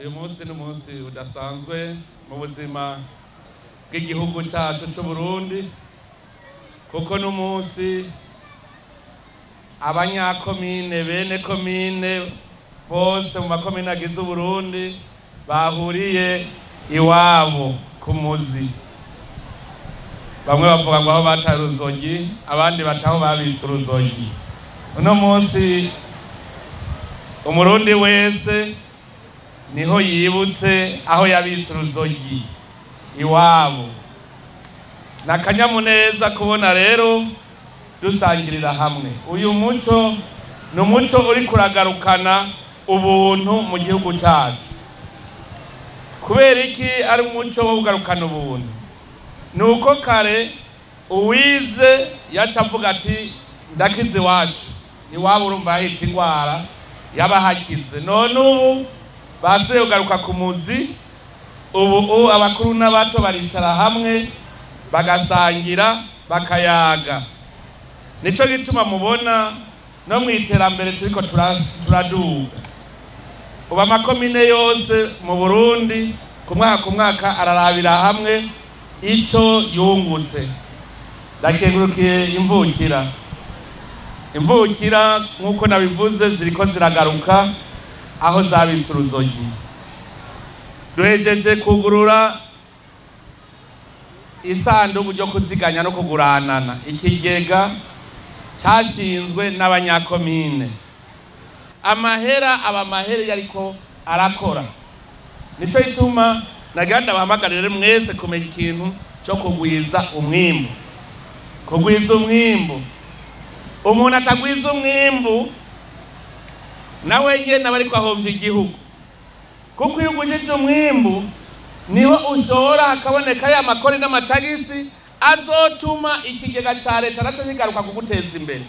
Uyu munsi ni umunsi udasanzwe mu buzima bw'igihugu cyacu cy'u Burundi, kuko n'umunsi abanyakomine bene komine bose mu makomine agize Uburundi bahuriye iwabo ku muzi. Bamwe bavuga ngo aho bataye uruzogi, abandi bataho babitse uruzogi. Uno munsi umurundi wese niho yibutse aho yabitse uruzogi iwabo. Ni akanyamuneza kubona rero dusangirira hamwe. Uyu muco ni umuco uri kuragarukana ubuntu mu gihugu cyacu. Kubera iki ari umuco wo kugarukana ubuntu? Ni uko kare uwize yaca avuga ati ndakize iwacu, iwabo urumva hahita indwara yabahakize. None ubu basubiye kugaruka ku muzi, ubu abakuru n'abato baricara hamwe bagasangira bakayaga. Nico gituma mubona no mu iterambere turiko turaduga. Ubu amakomine yose mu Burundi ku mwaka ku mwaka ararabira hamwe ico yungutse. Ndakengurukiye imvukira. Imvukira nk'uko nabivuze ziriko ziragaruka aho zabitse uruzogi. Duhejeje kugurura isanduku ryo kuziganya no kuguranana, ikigega cashinzwe n'abanyakomine. Amahera aba amahera yariko arakora. Nico gituma nagira ndabahamagarire mwese kumenya ikintu co kugwiza umwimbu. Kugwiza umwimbu, umuntu atagwiza umwimbu nawe nyene aba ariko ahomvya igihugu, kuko iyo ugwijije umwimbu niho ushora hakaboneka ya makori n'amatagisi azotuma ikigega ca leta naco kigaruka kuguteza imbere.